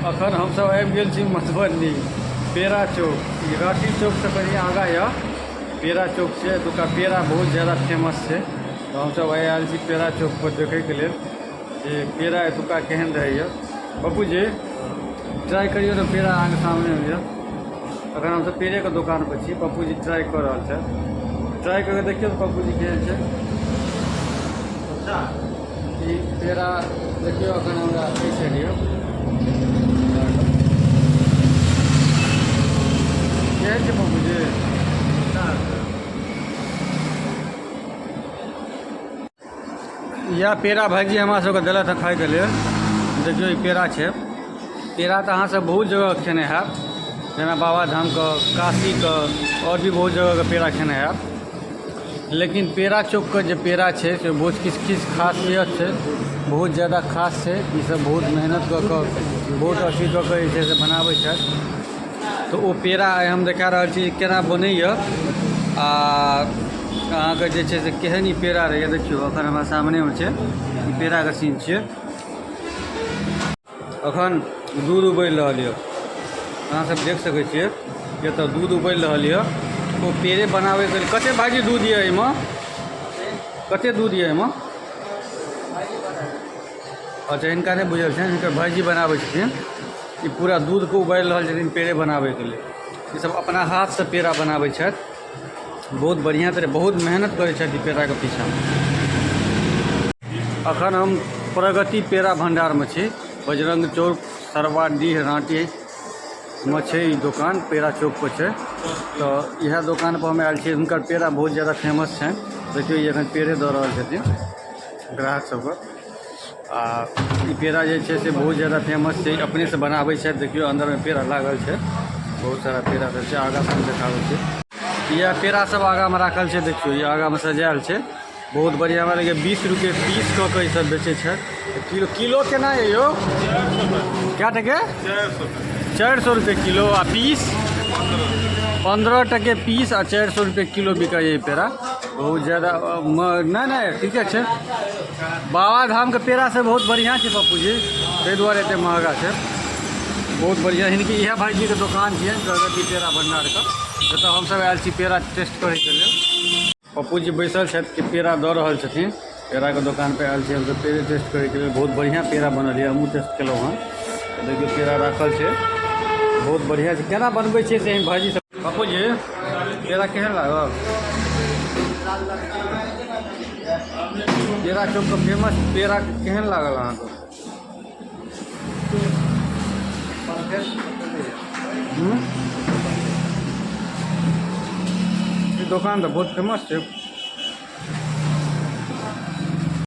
अखन हमसब आबि गेल छी मधुबनी पेड़ा चौक। ई राँटी चौकसँ कनि आगाँ यऽ पेड़ा चौक छै। एतुका पेड़ा बहुत ज्यादा फेमस छै। तऽ हमसब आइ आयल छी पेड़ा चौकपर देखैके लेल जे पेड़ा एतुका केहन रहैए। पप्पू जी ट्राइ करियौ ने, पेड़ा अहाँके सामनेमे यऽ। अखन हमसब पेड़ेके दोकानपर छी। पप्पू जी ट्राइ कऽ रहल छथि। ट्राइ कऽ के देखियौ तऽ पप्पू जी केहन छै। अच्छा ई पेड़ा देखियौ अखन हमरा एहि साइड यऽ। केहन छै पप्पू जी? इएह पेड़ा भाइजी हमरा सबके देलथि हँ खाइके लेल। देखियौ ई पेड़ा छै। पेड़ा तऽ अहाँसब बहुत जगह खेने हैब, जेना बाबाधामके, काशीके, आओर भी बहुत जगहके पेड़ा खेने हैब। लेकिन पेड़ा चौकके जे पेड़ा छै से बहुत किछु किछु खासियत छै, बहुत ज्यादा खास छै। ईसब बहुत मेहनत कऽ कऽ, बहुत अथी कऽ कऽ जे छै से बनाबै छथि। तऽ ओ पेड़ा आइ हम देखा रहल छी केना बनैए आ अहाँके जे छै से केहन ई पेड़ा रहैए। देखियौ अखन हमरा सामनेमे छै, ई पेड़ाके सीन छियै। अखन दूध उबलि रहल यऽ, अहाँ सब देख सकै छियै एतऽ दूध उबलि रहल यऽ। ओ पेड़े बनाबैके लेल कते भाइजी दूध यऽ एहिमे? कते दूध यऽ एहिमे? अच्छा, हिनका नहि बुझल छनि, हिनकर भाइजी बनाबै छथिन। ई पूरा दूधके उबालि रहल छथिन पेड़े बनाबैके लेल। ई सब अपना हाथसँ पेड़ा बनाबै छथि, बहुत बढ़िआँ तरह, बहुत मेहनत करै छथि ई पेड़ाके पीछाँ। अखन हम प्रगति पेड़ा भण्डारमे छी। बजरंग चौक, सरवाडीह, राँटीमे छै ई दोकान, पेड़ा चौकपर छै। तऽ इएह दोकानपर हम आयल छी। हुनकर पेड़ा बहुत ज्यादा फेमस छनि। देखियौ ई एखन पेड़े दऽ रहल छथिन ग्राहक सबके। आ ई पेड़ा जे छै से बहुत ज्यादा फेमस छै, अपनेसँ बनाबै छथि। देखियौ अन्दरमे पेड़ा लागल छै, बहुत सारा पेड़ा सब छै। आगाँ सब देखाबै छै। इएह पेड़ा सब आगाँमे राखल छै। देखियौ ई आगाँमे सजायल छै, बहुत बढ़िआँ। हमरा लगैए 20 रुपये पीस कऽ के ई सब बेचै छथि। किलो किलो केना यऽ यौ? कए टके? 400 रुपये किलो। आ पीस 15 टके पीस आ 400 रुपये किलो बिकाइए ई पेड़ा। बहुत ज्यादा नहि नहि ठीके छै। बाबाधामके पेड़ा से बहुत बढ़िआँ छै पप्पू जी, ताहि दुआरे एते महगा छै। बहुत बढ़िआँ। हिनके इएह भाइजीके दोकान छियनि प्रगति पेड़ा भण्डारके, जतऽ हमसब आयल छी पेड़ा टेस्ट करैके लेल। पप्पू जी बैसल छथि कि पेड़ा दऽ रहल छथिन। पेड़ाके दोकानपर आयल छी हमसब पेड़े टेस्ट करैके लेल। बहुत बढ़िआँ पेड़ा बनल यऽ, हमहूँ टेस्ट केलहुँ हँ। देखियौ पेड़ा राखल छै, बहुत बढ़िआँ छै। केना बनबै छियै से भाइजी सब? पप्पू जी पेड़ा केहन लागल? पेड़ा चौकके फेमस पेड़ा केहन लागल अहाँके? ई दोकान तऽ बहुत फेमस छै।